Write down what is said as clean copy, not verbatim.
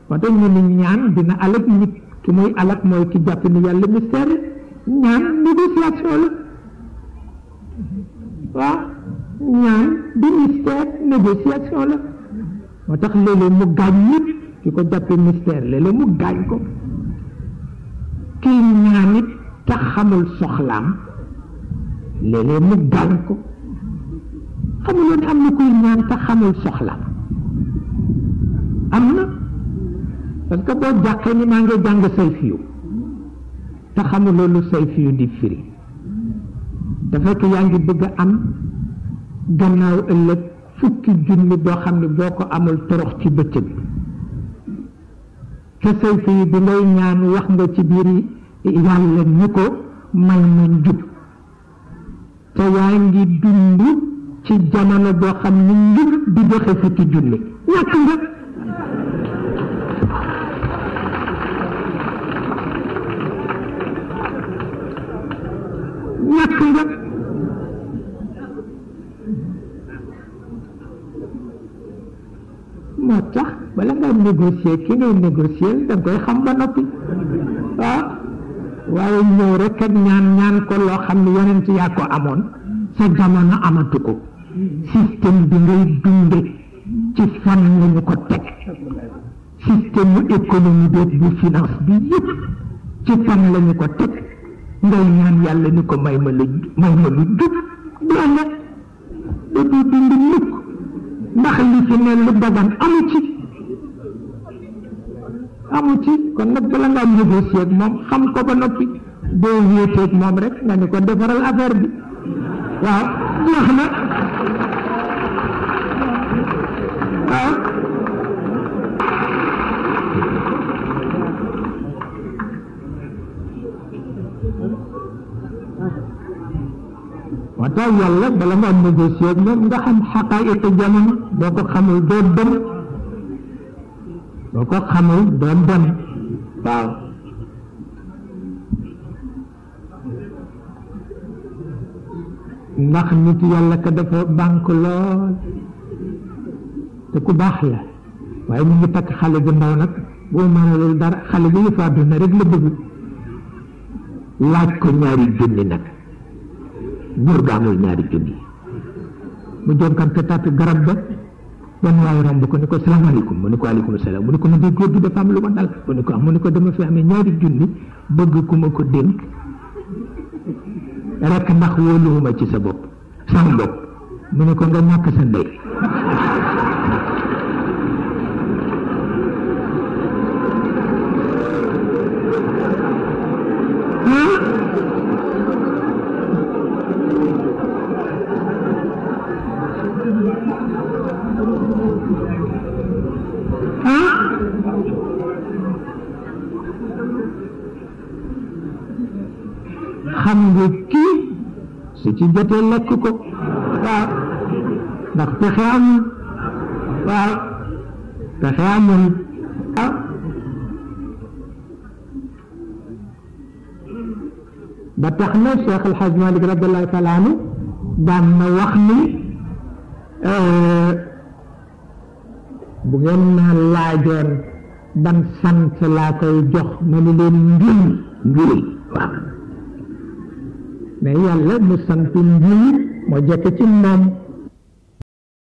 moo tax ñu ni ñaan dina alak nit ki muy alak mooy ki jàpp ni yàlla mystère ñaan négociation la waaw ñaan di mystère négociation la moo tax léeg-léeg mu gaañ nit ki ko jàppee mystère léeg-léeg mu gaañ ko kii ñaan it te xamul soxlaam léeg-léeg mu gaañ ko xamuloon am na kuy ñaan te xamul soxlaam am na parce que boo jàqee ni maa ngi jàng say fiyu te xamuloo lu say fiyu di firi te fekk yaa ngi bëgg a am gannaaw ëllëg fukki junni boo xam ne boo ko amul torox ci bëccëg te say fiyu bi ngay ñaan wax nga ci biir yàlla ni ko may ma njub te yaa ngi dund ci jamono boo xam ni njub di joxe fukki junni ñàkk nga ñàkk nga moo tax bala nga négocier ki ngay négocier da nga koy xam ba noppi waaw waaye ñëw rek ak ñaan ko loo xam ne yonent yaa ko amoon sa jamono amatu ko système bi ngay dunde ci fan lañu ko teg système mu économie bi bu finance bi yëpp ci fan lañu ko teg ngay ñaan yàlla ni ko may ma lu jub doole da du dund mukk ndax li fi ne lu dagan amu ci kon nag bala ngaa négocier ak moom xam ko ba noppi boo wéeteeg moom rek nga ni ko defaral affaire bi waaw jeex na waaw moo tax yàlla bala nga négocier ak moom nga xam xaqaayiq jamono boo ko xamul doo dem waaw ndax nit yàlla ka dafa bànk lool te ku baax la waaye mu ngi takk xale bu ndaw nag boo mënalul dara xale bi yëfa àdduna rek la bëgg laaj ko $2,000 nag góor ga amul $2,000 mu jonkan te tàtt garab ba benn waay romb ko ni ko salaamaaleykum mu ni ko aleykum salaam mu ni ko ma di góor gi dafa am lu ma dal mu ni ko dama fi amee $2,000 bëgg ku ma ko dénk rek ndax wóoluwuma ci sa bopp sama bopp mu ni ko nga ñàkk sa ndey xam nga kii su ci jotee lekk ko waaw ndax pexe amul waaw ba tax na Cheikh El Hadj Malick radiyallahu taala anhu daan na wax ni bu ngeen ma laajoon ban sant laa koy jox ma ni leen njuri waaw mais yàlla mu sant njuri moo jekk ci moom